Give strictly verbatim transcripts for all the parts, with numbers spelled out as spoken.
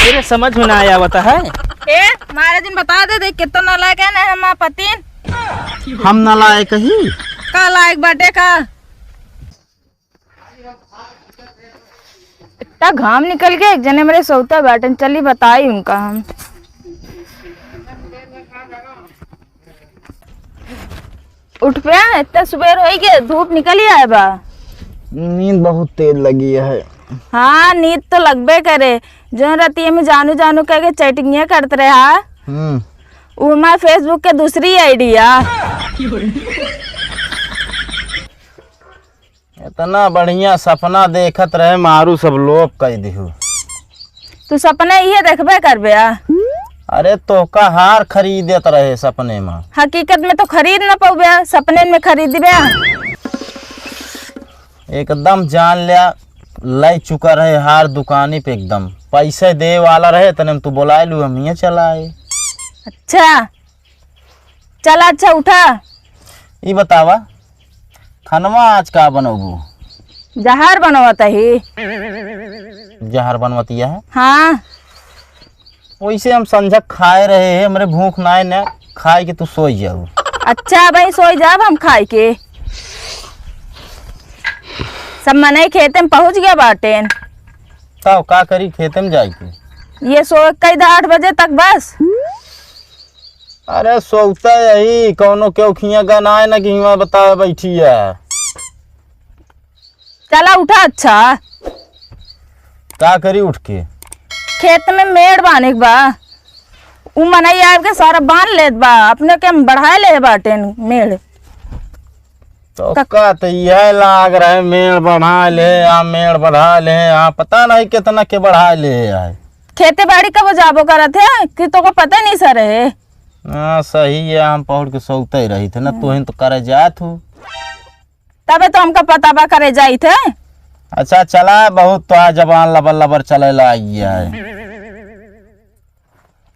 तेरे समझ में ना आया आवता है। ए, मारे दिन बता दे, देख कितना नालायक है ना हमार पतिन। हम नालायक ही? का लायक बाटे का? इतना घाम निकल गया, एक जने मेरे सौता बैठन, चली बताई उनका हम। उठ पे, इतना सुबेर होई के धूप निकल ही आए बा। नींद बहुत तेज लगी है। हाँ, नींद तो लगबे करे। जो रतिया में जानू जानू कह के चैटिंगिया करत रहे हा, हम्म। वो हमारे Facebook के दूसरी आईडी आ। इतना बढ़िया सपना देखत रहे, मारू सब लोप कइ दिहू। तू सपने इहे देखबे करबे आ? अरे, तोहका हार खरीदत रहे सपने में। हकीकत में तो खरीद न पउबे आ, सपने में खरीदबे आ। एकदम जान ल्या, लइ चुका रहे हार दुकानी पे एकदम। पैसे दे वाला रहे, तने में तू बोलाए लू, हम हियाँ चला आए। अच्छा, चला, अच्छा, उठा। ई बतावा, खनवा आज का बनौबू? जहर बनवत ही। जहर बनवतिया है? हाँ। वैसे हम संझक खाए रहे हैं, हमरे भूख नाय न, खाए के तू सोई जाऊ। अच्छा भाई, सोई जाब हम खाए के। सब मनई खेते में पहुँच गया बाटेन। तब का करी खेते में जाए के? ये सो कई दा आठ बजे तक बस। अरे सोवता यही, कौनो केहू खिया गनाए ना कि हिवा बताए बैठी है। चला उठा, अच्छा। का करी उठ के? खेत में मेड़ बांधे के बा। उ मनई आब के सारा बांध लेत बा, अपने के हम बढ़ाए ले बाटेन मेड़। तो का? का तो यह लाग रहे, मेड़ बढ़ा ले, आ मेड़ बढ़ा ले, आ पता नहीं कितना के बढ़ा ले आए। खेती बाड़ी कब जाबो करत है कि तोको पता नहीं सर है? हाँ, सही है, हम पहुड़ के सोते ही रही थे ना, हम्म। तोहिन तो करे जात हूँ। तबे तो हमका पता बा करे जाइत है। अच्छा, चला, बहुत तो आ जबान लबर लबर चले लागी है।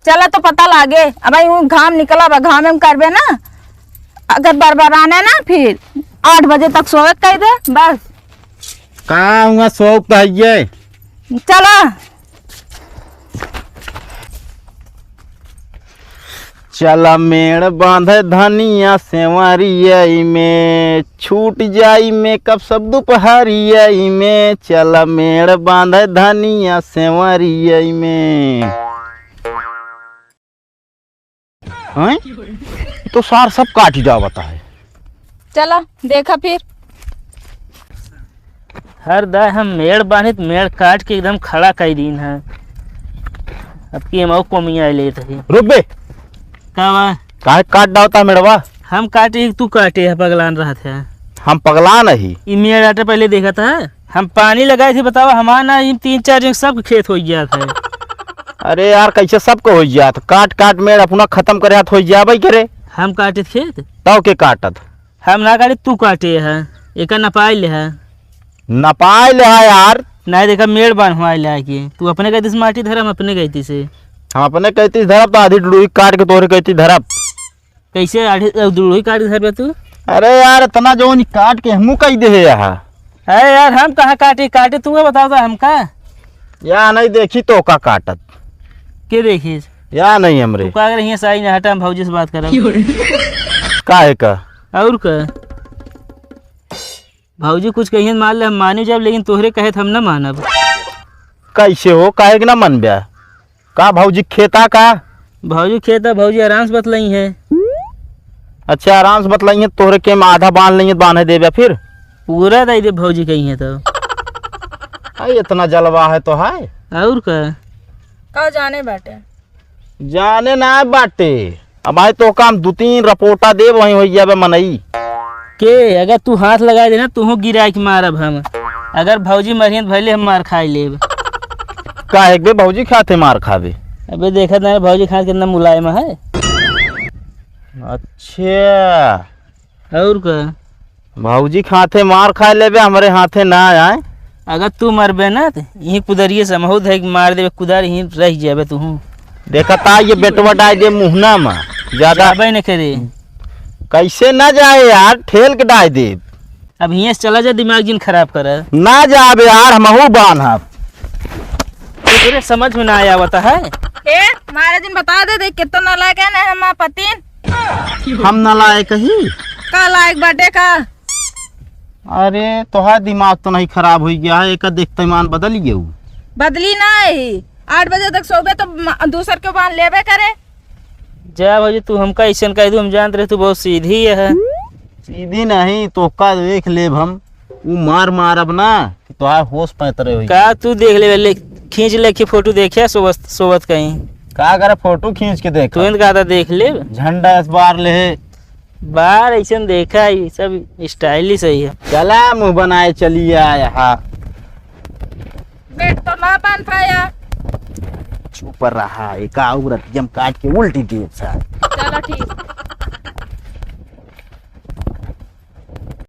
चला तो पता लागे। अब भाई, ऊ घाम निकला बा, घाम में करबे ना, अगर बरबराने ना, फिर आठ बजे तक सोवे कह दे, बस। का हुआ, सोवत तो हइये। चला। चला मेड़ बांधे धनिया सेंवरिया में, छूट जाई मेकअप सब दुपहरिया में। चला मेड़ बांधे धनिया सेंवरिया में। हैं? तो सार सब काट ही जावता है। चला, देखा फिर। हर दाय हम मेड़ बांधित, मेड़ काट के एकदम खड़ा कई दीन है। अब की हम और कोमिया लेत है। रुक बे। का बा? काहे काट डालता मेड़वा? हम काटे, तू काटे है, पगलान रहत है। हम पगलान ही। ई मेड़ आटे पहले देखा था। हम पानी लगाए थे, बतावा, हमार ना, इन तीन चार जन सबके खेत होइ जात है। अरे यार, कैसे सबके होइ जात? काट काट मेड़ अपना खत्म करे हाथ होइ जाबे करे। हम काटित खेत? तब के काटत? हम ना काटित, तू काटे है। एका नपाई ले है। नपाई ले है यार। नहीं देखा, मेड़ बांधवाई ले है कि तू अपने गलती से माटी धरा, हम अपने गलती से। हम अपने गलती से धरब तो आधी डुडुई काट के तोहरे गलती धरब। कैसे आधे, अ, दुलही काट के धरबे तू? अरे यार, इतना जौन काट के हमू कई दे है यहाँ। अरे यार, हम कहाँ काटे, काटे तू बताओ तो हमका। या नहीं देखी तो का काटत। के देखिस? या नहीं हमरे। तू का अगर हियाँ से आई ना हटा, हम भौजी से बात करब। काहे का? और का? भौजी कुछ कहियन मान ले, हम मानी जाब, लेकिन तोहरे कहे त हम न मानब। कैसे हो, काहे के ना मनबे? का भौजी खेता का? भौजी खेता, भौजी आराम से बतलाई है। अच्छा, आराम से बतलाई है, तोहरे के में आधा बांध लेंगे, बांधे देबे फिर? पूरा दे दे भौजी कही है तो। आई, इतना जलवा है तो है। और का? का जाने बाटे? जाने ना बाटे। अब आए तो काम दू तीन रपोटा देब, वहीं होइ जाबे मनई। के, अगर तू हाथ लगाए देना, तूहो गिराए के मारब हम। अगर भौजी मरियन त भले हम मार खाए लेब। काहे के बे भौजी खाते मार खाबे? अबे देखत ना भौजी खात कितना मुलायम है। अच्छा। और का? भौजी के हाथे मार खाए लेबे, हमरे हाथे ना आए। अगर तू मरबे ना, त यहीं कुदरिये से हमहू धइ के मार देबे, कुदार यहीं रह जाबे तू। देखा ता ये बेटवा डाल दे मुहना में, ज्यादा जाबे न करे। कैसे ना जाए यार, ठेल के डाल दे। अब हियाँ से चला जा, दिमाग जिन खराब कर। ना जाबे यार, हमहू बांधब। तोरे समझ में ना आवत है। ए, मारे जिन बता दे, देख कितना नालायक है ना हमार पतिन। हम नालायक ही? का लायक बाटे का? अरे, तोहार दिमाग तो नहीं खराब हो गया है, एक देखते ईमान बदल गया हूँ। बदली ना है, आठ बजे तक सोबे तो म-, दूसर के बांध लेबे करे। जा भौजी, तू हमका ऐसन कह दू, हम जानत रहे तू बहुत सीधी है। सीधी नहीं, तोहका देख लेब हम। ऊ मार मारब ना कि तोहार होश पैतरे होई। का तू देख लेबे, ले, खींच ले कि फोटो देखे सोबत, सोबत कहीं। का करे फोटो खींच के देख? तू इनका तो देख लेब। झंडा इस बार ले। बार ऐसन देखा, ये सब स्टाइल ही सही है। चला मुंह बनाए चलिया यहाँ। पेट तो ना बांध पाया। चुप रहा, एक आऊ रतियम काट के उल्टी देब सा। चलो ठीक।